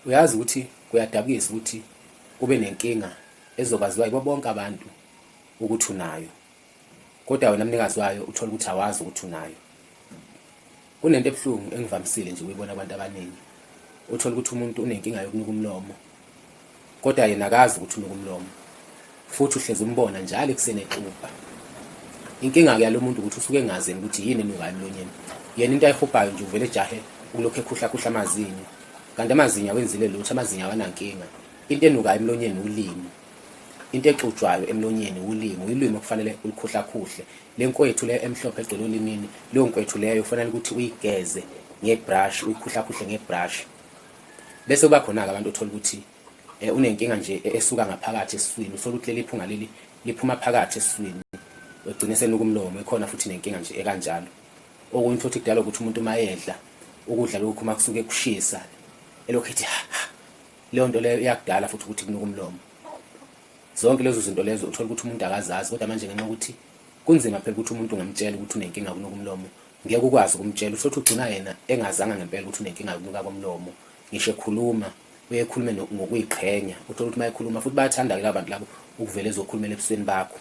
Uyazi ukuthi kuyadabukisa ukuthi ube nenkinga ezokwaziwa yibo bonke abantu ukuthi unayo, kodwa wena mnikazi wayo uthole ukuthi awazi ukuthi unayo. Kunento ebuhlungu engivamisile nje ukuyibona kubantu abaningi, uthole ukuthi umuntu unenkinga yokunuka umlomo, kodwa yena akazi ukuthi unuka umlomo, futhi uhlezi umbona njalo ekuseni exubha. Inkinga-ke yalo muntu ukuthi usuke engazi yena ukuthi yini enukayo emlonyeni. Yena into ayihubhayo nje uvele ejahe ukulokhu ekhuhlakhuhla amazinyo, kanti amazinyo awenzile lutho, amazinyo awanankinga. Into enukayo emlonyeni ulimi. Into exutshwayo emlonyeni ulimi, ulimi okufanele ulukhuhlakhuhle. Le nkwethu le emhlophe egcwele olimini, leyo nkwethu leyo kufanele ukuthi uyigeze ngebrush, uyikhuhlakhuhle ngebrush. Bese kuba khona-ke abantu othola ukuthi eh, unenkinga nje esuka ngaphakathi esiswini, uthola ukuthi leli phunga leli liphuma phakathi esiswini, egcine senuka umlomo. Ikhona futhi nenkinga nje ekanjalo. Okunye futhi kudala ukuthi umuntu uma edla ukudla lokhu uma kusuke kushisa elokhu ethi ha ha, leyo nto leyo iyakudala futhi ukuthi kunuka umlomo. Zonke lezo zinto lezo uthola ukuthi umuntu akazazi, kodwa manje ngenxa yokuthi kunzima phela ukuthi umuntu ungamtshela ukuthi unenkinga yokunuka umlomo, ngeke ukwazi ukumtshela. Uthole ukuthi ugcina yena engazanga ngempela ukuthi unenkinga yokunuka komlomo. Ngisho ekhuluma uye ekhulume ngokuyiqhenya, uthole ukuthi uma ekhuluma futhi bayathanda-ke laba bantu labo ukuvele ezokhulumela ebusweni bakho.